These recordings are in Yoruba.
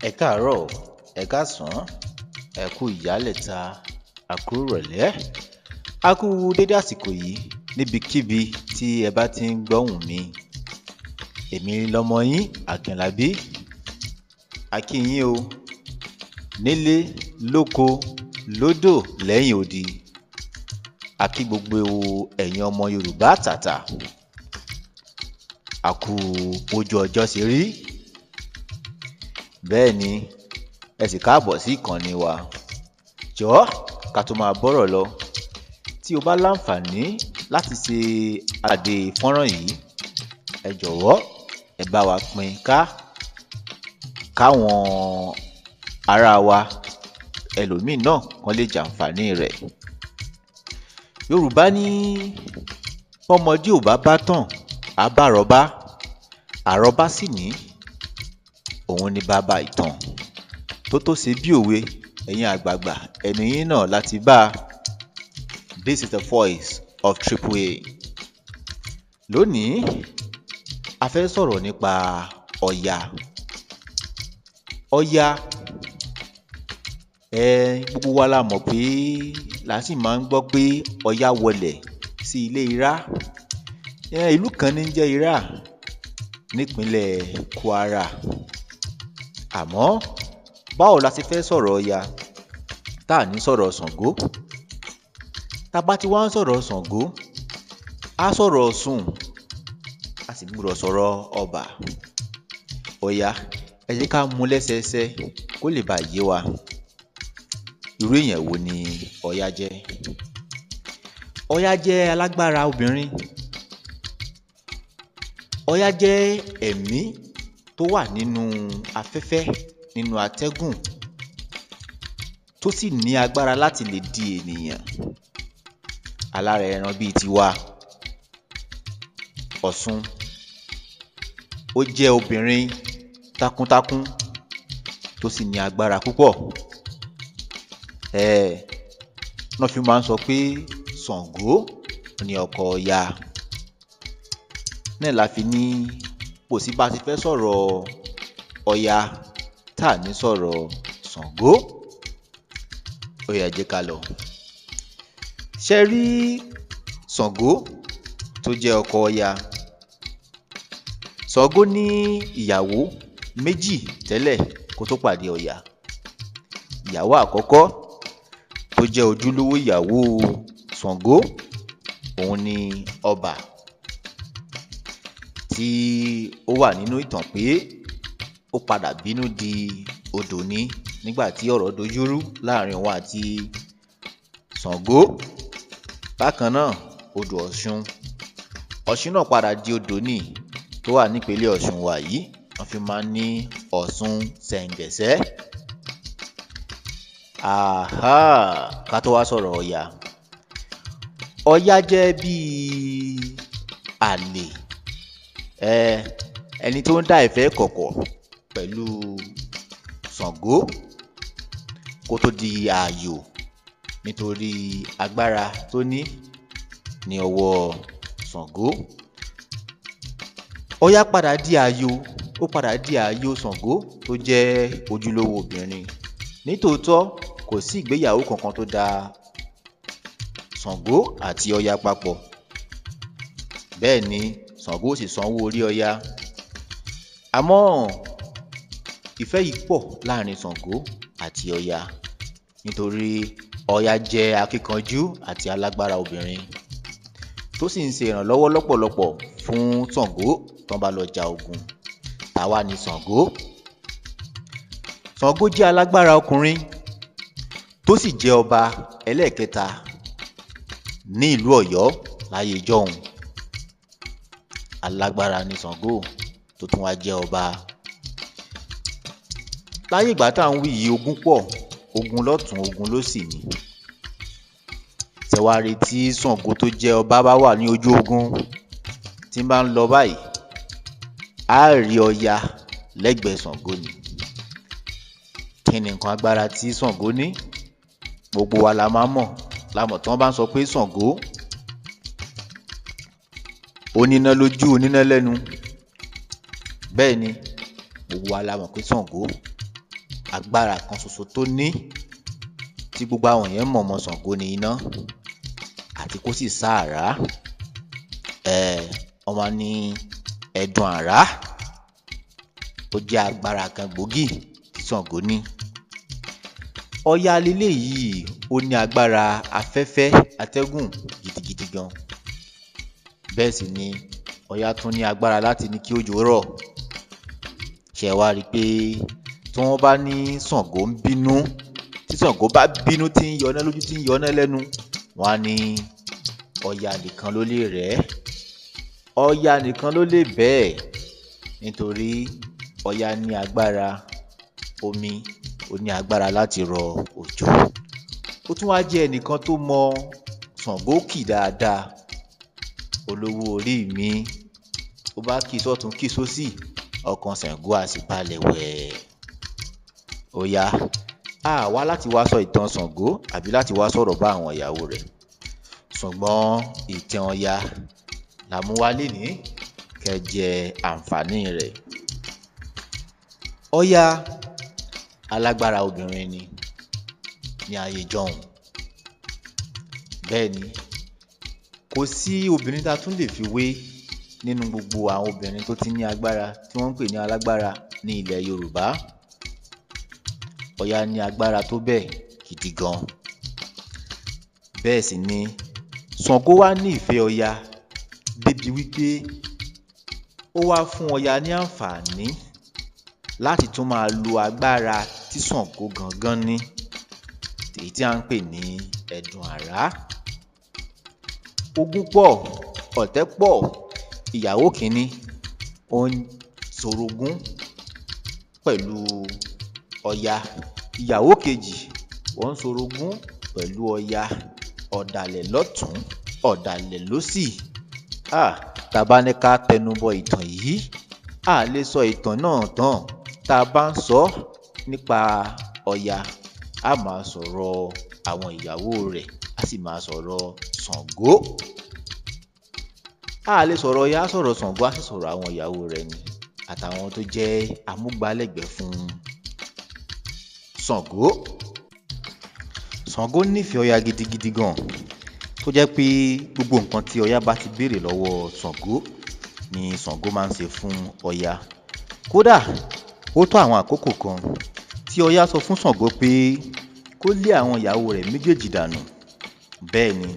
Ẹ káàárọ̀, ẹ̀ káàsán, ẹ kú ìyálẹ̀ta, a kú ìrọ̀lẹ́, a kú dédé àsìkò yìí níbikíbi tí ẹ bá ti ń gbọ́hùn mi. Èmi lọmọ yín Àkànlábí. A kí yín o nílé, lóko, lódò, lẹ́yìn odi. A kí gbogbo ẹ̀yin ọmọ Yorùbá àtàtà. A kú bójú ọjọ́ ṣe rí. Bẹ́ẹ̀ ni, ẹ sì káàbọ̀ sí ìkànnì wa. Jọ̀ọ́ ká tó máa bọ́rọ̀ lọ, tí o bá láǹfààní láti ṣe àdè fọ́nrán yìí, ẹ jọ̀wọ́ ẹ bá wa pín ká káwọn ará wa ẹlòmíì náà kán lè jàǹfààní rẹ̀. Yorùbá ní bọ́mọdé ò bá bátàn, á bárọ́bá. Àrọ́bá sì ní òun ni baba ìtàn. Tó tó ṣe bí òwe, ẹ̀yin àgbààgbà, ẹnu yín náà la ti bá a. This is the voice of Triple A. Lónìí, a fẹ́ sọ̀rọ̀ nípa Ọya. Ọya, gbogbo wa la mọ̀ pé là sì máa ń gbọ́ pé Ọya wọlẹ̀ sí ilé Irá. Ìlú kan ní ń jẹ́ Irá nípínlẹ̀ Kwara. Àmọ́ báwo la ṣe fẹ́ sọ̀rọ̀ Ọya tá à ní sọ̀rọ̀ Ṣàngó? Tá bá ti wá ń sọ̀rọ̀ Ṣàngó, á sọ̀rọ̀ Ọ̀ṣun, a sì gbúdọ̀ sọ̀rọ̀ Ọba. Ọya, ẹ jẹ́ ká mú lẹ́sẹẹsẹ kó lè báa yé wa. Irú èèyàn wo ni Ọya jẹ́? Ọya jẹ́ alágbára obìnrin. Ọya jẹ́ ẹ̀mí tó wà nínú afẹ́fẹ́, nínú atẹ́gùn, tó sì ní agbára láti lè di ènìyàn. Alára ẹran bíi tiwa. Ọ̀ṣun, ó jẹ́ obìnrin takuntakun tó sì ní agbára púpọ̀. Ná fi máa ń sọ pé Ṣàngó ni ọkọ Ọya. Náà la fi ní kò sí bá a ṣe fẹ́ sọ̀rọ̀ Ọya tá à ní sọ̀rọ̀ Ṣàngó. Ó yá, ẹ jẹ́ ká lọ. Ṣé ẹ rí Ṣàngó tó jẹ́ ọkọ Ọya? Ṣàngó ní ìyàwó méjì tẹ́lẹ̀ kó tó pàdé Ọya. Ìyàwó àkọ́kọ́ tó jẹ́ ojúlówó ìyàwó Ṣàngó, òun ni Ọbà, tí ó wà nínú ìtàn pé ó padà bínú di odò ni nígbà tí ọ̀rọ̀ dojúrú láàrin òun àti Ṣàngó. Bákan náà, odò Ọ̀ṣun. Ọ̀ṣun náà padà di odò ni tó wà nípínlẹ̀ Ọ̀ṣun wa yìí, wọ́n fi máa ń ní Ọ̀ṣun Ṣẹ̀ǹgẹ̀sẹ́. Àháà, ká tó wá sọ̀rọ̀ Ọya. Ọya jẹ́ bíi àlè, ẹni tó ń dá ìfẹ́ ìkọ̀kọ̀ pẹ̀lú Ṣàngó kó tó di ààyò nítorí agbára tó ní ní ọwọ́ Ṣàngó. Ọya padà di ààyò, ó padà di ààyò Ṣàngó tó jẹ́ ojúlówó obìnrin. Nítòótọ́, kò sí ìgbéyàwó kankan tó da Ṣàngó àti Ọya papọ̀. Bẹ́ẹ̀ ni Ṣàngó ò sì sanwó orí Ọya. Àmọ́ ìfẹ́ yìí pọ̀ láàrin Ṣàngó àti Ọya nítorí Ọya jẹ́ akíkanjú àti alágbára obìnrin tó sì ń ṣe ìrànlọ́wọ́ lọ́pọ̀lọpọ̀ fún Ṣàngó tán bá lọ ja ogun. Ta wá ni Ṣàngó? Ṣàngó jẹ́ alágbára ọkùnrin tó sì jẹ́ ọba ẹlẹ́ẹ̀kẹta ní ìlú Ọ̀yọ́ láyé ijọ́hun. Alágbára ni Ṣàngó tó tún wá jẹ́ ọba. Láyé ìgbà tá à ń wí yìí, ogun pọ̀, ogun lọ́tùn-ún, ogun lósì ni. Ṣẹ wá rí tí Ṣàngó tó jẹ́ ọba bá wà ní ojú ogun, tí ń bá ń lọ báyìí, á rí Ọya lẹ́gbẹ̀ẹ́ Ṣàngó ni. Kí ni nǹkan agbára tí Ṣàngó ní? Gbogbo wa la máa ń mọ̀, la mọ̀ tí wọ́n bá ń sọ pé Ṣàngó ó níná lójú, ó níná lẹ́nu. Bẹ́ẹ̀ ni, gbogbo wa la mọ̀ pé Ṣàngó Agbára kan ṣoṣo tó ní tí gbogbo àwọn èèyàn mọ̀ mọ́ Ṣàngó ni iná àti kó sì sá àrá. Wọ́n máa ní ẹ̀dùn àrá, ó jẹ́ agbára kan gbòógì tí Ṣàngó ní. Ọya leléyìí ó ní agbára afẹ́fẹ́ atẹ́gùn gidigidi gan. Bẹ́ẹ̀ sì ni Ọya tún ní agbára láti ní kí òjò rọ̀. Ṣé ẹ wá rí i pé tí wọ́n bá ní Ṣàngó ń bínú, tí Ṣàngó bá bínú tí ń yọná lójú tí ń yọná lẹ́nu, wọ́n á ní Ọya nìkan ló lè rẹ̀ ẹ́, Ọya nìkan ló lè bẹ́ ẹ̀, nítorí Ọya ní agbára omi, ó ní agbára láti rọ òjò. Ó tún wá jẹ́ ẹnìkan tó mọ Ṣàngó kì dáadáa. Olówó orí mi, ó bá kì sọ́tùn kì sósì, ọkàn Ṣàngó á sì balẹ̀ wẹ̀. Ó yá, a wá láti wá sọ ìtàn Ṣàngó àbí láti wá sọ̀rọ̀ bá àwọn ìyàwó rẹ̀. Ṣùgbọ́n ìtàn Ọya là mú wá lénìí kẹ́ jẹ àǹfààní rẹ̀. Ọya alágbára obìnrin ni ní ayé ìjọun. Bẹ́ẹ̀ ni, kò sí obìnrin tá tún lè fi wé nínú gbogbo àwọn obìnrin tó ti ní agbára tí wọ́n ń pè ní alágbára ní ilẹ̀ Yorùbá. Ọya ní agbára tó bẹ́ẹ̀ gidi gan. Bẹ́ẹ̀ sì ni Ṣàngó wá ní ìfẹ́ Ọya débi wípé ó wá fún Ọya ní àǹfààní láti tún máa lo agbára tí Ṣàngó gangan ní, èyí tí à ń pè ní ẹ̀dùn àrá. Ogun pọ̀, ọ̀tẹ̀ pọ̀, ìyàwó kìíní ó ń ṣorogún pẹ̀lú Ọya, ìyàwó kejì ó ń ṣorogún pẹ̀lú Ọya, ọ̀dàlẹ̀ lọ́tùn, ọ̀dàlẹ̀ lósì. Tá bá ní ká tẹnubọ ìtàn yìí, a lè sọ ìtàn náà tán. Tá a bá ń sọ nípa Ọya, a máa sọ̀rọ̀ àwọn ìyàwó rẹ̀, a sì máa sọ̀rọ̀ Ṣàngó. A lè sọ̀rọ̀ Ọya, a sọ̀rọ̀ Ṣàngó, a sì sọ̀rọ̀ àwọn ìyàwó rẹ̀ ni àtàwọn tó jẹ́ amúgbálẹ́gbẹ̀ẹ́ fún Ṣàngó. Ṣàngó nífẹ̀ẹ́ Ọya gidigidi gan, tó jẹ́ pé gbogbo nǹkan tí Ọya bá ti béèrè lọ́wọ́ Ṣàngó ni Ṣàngó máa ń ṣe fún Ọya. Kódà ó tó àwọn àkókò kan tí Ọya sọ fún Ṣàngó pé kó lé àwọn ìyàwó rẹ̀ méjèèjì dànù. Bẹ́ẹ̀ ni,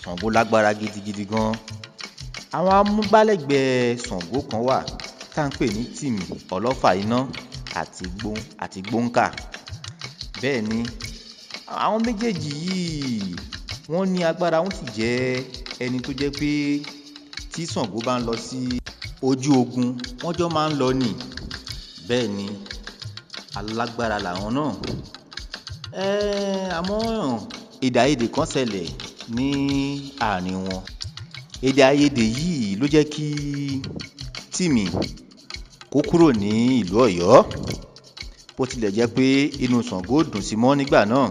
Ṣàngó lágbára gidigidi gan. Àwọn amúgbálẹ́gbẹ̀ẹ́ Ṣàngó kan wà tá ń pè ní Tìmì Ọlọ́fà Iná àti Gbóǹkà. Bẹ́ẹ̀ ni, àwọn méjèèjì yìí wọ́n ní agbára, wọ́n sì jẹ́ ẹni tó jẹ́ pé tí Ṣàngó bá ń lọ sí ojú ogun, wọ́n jọ máa ń lọ ni. Bẹ́ẹ̀ ni, alágbára làwọn náà. Àmọ́ èdè àìyedè kan ṣẹlẹ̀ ní àárín wọn. Èdè àìyedè yìí ló jẹ́ kí Tìmì kó kúrò ní ìlú Ọ̀yọ́. Bó tilẹ̀ jẹ́ pé inú Ṣàngó dùn sí mọ́ nígbà náà.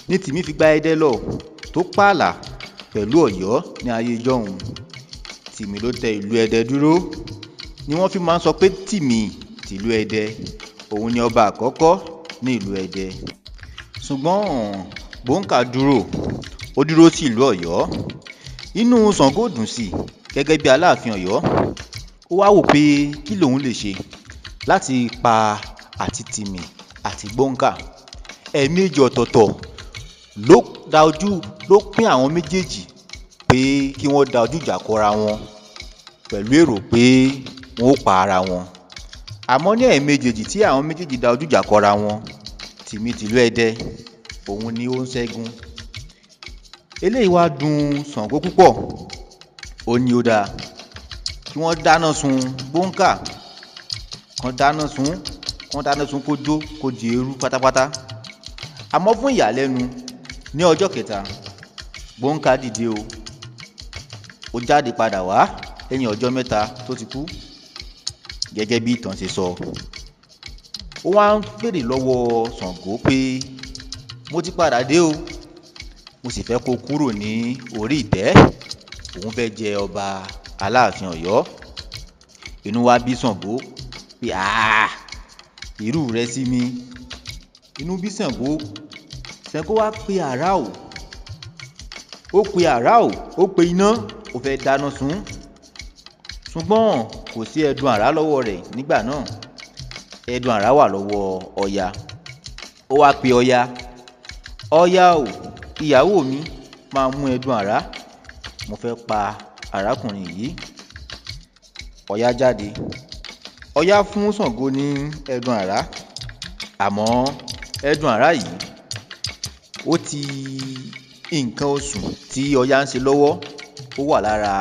Ní Tìmì fi gba Ẹdẹ lọ tó pààlà pẹ̀lú Ọ̀yọ́ ní ayé ìjọun. Tìmì ló tẹ ìlú Ẹdẹ dúró ni wọ́n fi máa ń sọ pé Tìmì tìlú Ẹdẹ, òun ni ọba àkọ́kọ́ ní ìlú Ẹdẹ. Ṣùgbọ́n Gbóǹkà dúró, ó dúró sí ìlú Ọ̀yọ́. Inú Ṣàngó dùn sí gẹ́gẹ́ bí Aláàfin Ọ̀yọ́. Ó wá wò pé kí lòun lè ṣe láti pa àti Tìmì àti Gbóǹkà. Ẹ̀ẹ̀mejì ọ̀tọ̀ọ̀tọ̀ ló da ojú, ló pín àwọn méjèèjì pé kí wọ́n da ojú ìjà kọra wọn pẹ̀lú èrò pé wọ́n ó pa ara wọn. Àmọ́ ní ẹ̀ẹ̀mejèèjì tí àwọn méjèèjì da ojú ìjà kọra wọn, Tìmì tìlú Ẹdẹ òun ni ó ń ṣẹ́gun. Eléyìí wá dùn Ṣàngó púpọ̀. Ó ní ó dáa kí wọ́n dáná sun Gbóǹkà, kán dáná sun kó jó kó di eérú pátápátá. Àmọ́ fún ìyàlẹ́nu, ní ọjọ́ kẹta, Gbóǹkà dìde o. Ó jáde padà wá lẹ́yìn ọjọ́ mẹ́ta tó ti kú gẹ́gẹ́ bí ìtàn ṣe sọ. Ó wá ń béèrè lọ́wọ́ Ṣàngó pé mo ti padà dé o, mo sì fẹ́ kó kúrò ní orí ìtẹ́, òun fẹ́ jẹ ọba Aláàfin Ọ̀yọ́. Inú wá bí Ṣàngó pé àá, Irú rẹ sí mi. Inú bí Ṣàngó. Ṣàngó wá pe àrá o, ó pe àrá o, ó pe iná, ó fẹ́ dáná sun. Ṣùgbọ́n kò sí ẹdun àrá lọ́wọ́ rẹ̀ nígbà náà. Ẹdun àrá wà lọ́wọ́ Ọya. Ó wá pe Ọya. Ọya o, ìyàwó mi, máa mú ẹdun àrá, mo fẹ́ pa arákùnrin yìí. Ọya jáde. Ọya fún Ṣàngó ní ẹdun àrá. Àmọ́ ẹdun àrá yìí, ó ti nǹkan oṣù tí Ọya ń ṣe lọ́wọ́, ó wà lára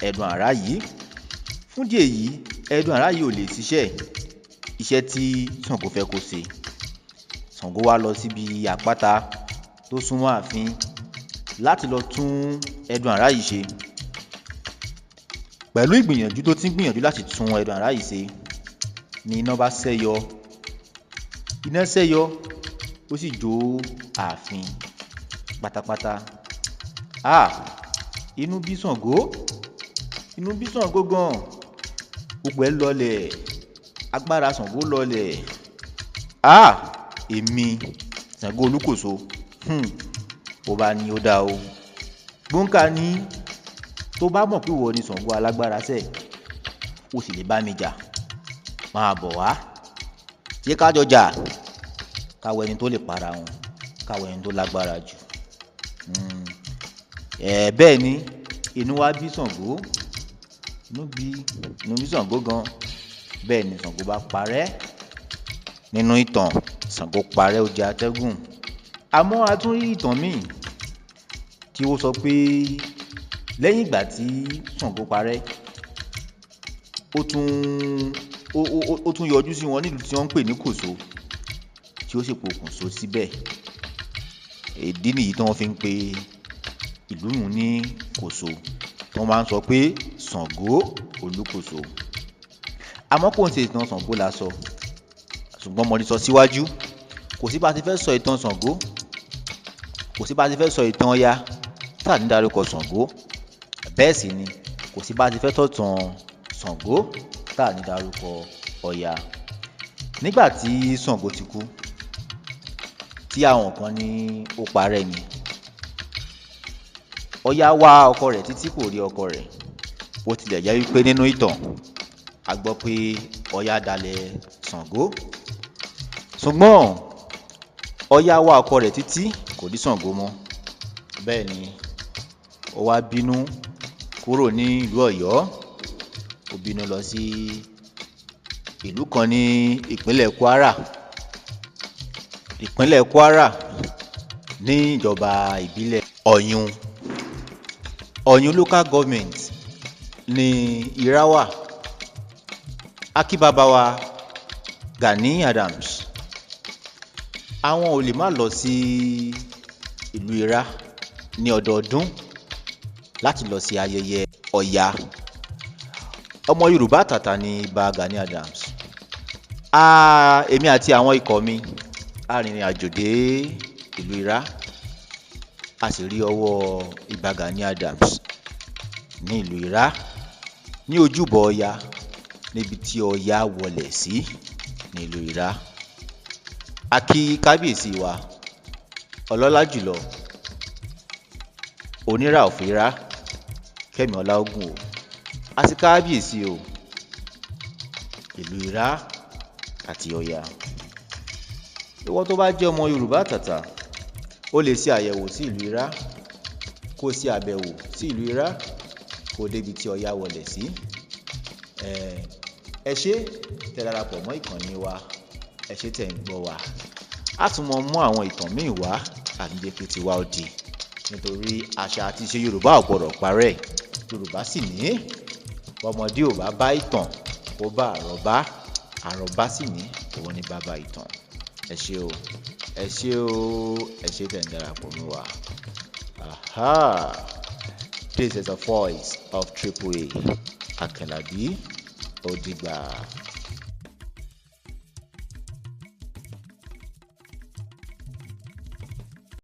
ẹdun àrá yìí. Fún ìdí èyí, ẹdun àrá yìí ò lè ṣiṣẹ́ iṣẹ́ tí Ṣàngó fẹ́ kó ṣe. Ṣàngó wá lọ síbi àpáta tó súnmọ́ ààfin láti lọ tún ẹdun àrá yìí ṣe. Pẹ̀lú ìgbìyànjú tó ti ń gbìyànjú láti tún ẹdun àrá yìí ṣe ni iná bá ṣẹ́yọ. Iná ṣẹ́yọ, ó sì jó ààfin pátápátá. Inú bí Ṣàngó, inú bí Ṣàngó gan. Gbogbo ẹ̀ lọlẹ̀, agbára Ṣàngó lọlẹ̀. Èmi Ṣàngó Olúkòso, ó bá ní ó dá o. Gbóǹkà ní tó bá mọ̀ pé ìwọ ni Ṣàngó alágbára sẹ́, ó sì lè bá mi jà. Máa bọ̀ wá. Ṣé ká jọ jà? Ká wo ẹni tó lè para wọn, ká wo ẹni tó lágbára jù. Bẹ́ẹ̀ ni inú wá bí Ṣàngó, inú bí Ṣàngó gan. Bẹ́ẹ̀ ni Ṣàngó bá parẹ́. Nínú ìtàn, Ṣàngó parẹ́, ó jẹ atẹ́gùn. Àmọ́ a tún rí ìtàn míì tí ó sọ pé lẹ́yìn ìgbà tí Ṣàngó parẹ́, ó tún yọjú sí wọn nílùú tí wọ́n ń pè ní Kòso, tí ó sì pokùnso síbẹ̀. Ìdí nìyí tí wọ́n fi ń pe ìlú yìí ní Kòso, tí wọ́n máa ń sọ pé Ṣàngó Olúkòso. Àmọ́ kò ń ṣe ìtàn Ṣàngó la sọ, ṣùgbọ́n mo ti sọ síwájú. Kò sí bá ti fẹ́ sọ ìtàn Ṣàngó, kò sí bá ti fẹ́ sọ ìtàn Ọya tá à ní dárúkọ Ṣàngó. Bẹ́ẹ̀ sì ni kò sí bá ti fẹ́ sọ̀tàn Ṣàngó tá à ní dárúkọ Ọya. Nígbà tí Ṣàngó ti kú, tí àwọn kan ní ó parẹ́ ni, Ọya wá ọkọ rẹ̀ títí kò rí ọkọ rẹ̀. Bó tilẹ̀ jẹ́ wípé nínú ìtàn a gbọ́ pé Ọya dalẹ̀ Ṣàngó. Ṣùgbọ́n Ọya wá ọkọ rẹ̀ títí kò rí Ṣàngó mọ́. Bẹ́ẹ̀ ni ó wá bínú kúrò ní ìlú Ọ̀yọ́. Ó bínú lọ sí ìlú kan ní ìpínlẹ̀ Kwara. Ìpínlẹ̀ Kwara ní ìjọba ìbílẹ̀ Ọ̀yún. Ọ̀yún local government ní Irá wà. Akíbàbà wa Gani Adams. Àwọn ò lè má lọ sí ìlú Irá ní ọdọọdún láti lọ sí ayẹyẹ Ọya. Ọmọ Yorùbá tàtà ni Ìbà Gani Adams. Èmi àti àwọn ikọ̀ mi a rìnrìn àjò dé ìlú Irá, a sì rí ọwọ́ Ìbà Gani Adams ní ìlú Irá ní ojúbọ Ọya, níbi tí Ọya wọlẹ̀ sí ní ìlú Irá. A kí kábíyèsí wa ọlọ́lá jùlọ Onírà of Irá, Kẹ́mi Ọláògùn o. A sì kábíyèsí o ìlú Irá àti Ọya. Ìwọ tó bá jẹ́ ọmọ Yorùbá tàtà, o lè ṣe àyẹ̀wò sí ìlú Irá, kó ṣe àbẹ̀wò sí ìlú Irá, kó débi tí Ọya wọlẹ̀ sí. Ẹ ṣé tẹ́ darapọ̀ mọ́ ìkànnì wa, ẹ ṣé tẹ́ ń gbọ́ wa. A tún mọ mú àwọn ìtàn míì wá àti jẹ́ kí tiwa ó di, nítorí àṣà àti ìṣe Yorùbá ò gbọdọ̀ parẹ́. Yorùbá sì ní ọmọdé ò bá bá ìtàn kó bá àrọ́bá, àrọ́bá sì ní òun ní bàbá ìtàn. Ẹ ṣé o, ẹ ṣé o, ẹ ṣé tẹ́ ń darapọ̀ mọ́ wa. Aha! This is the voice of Triple A. Akinlabi Odigba.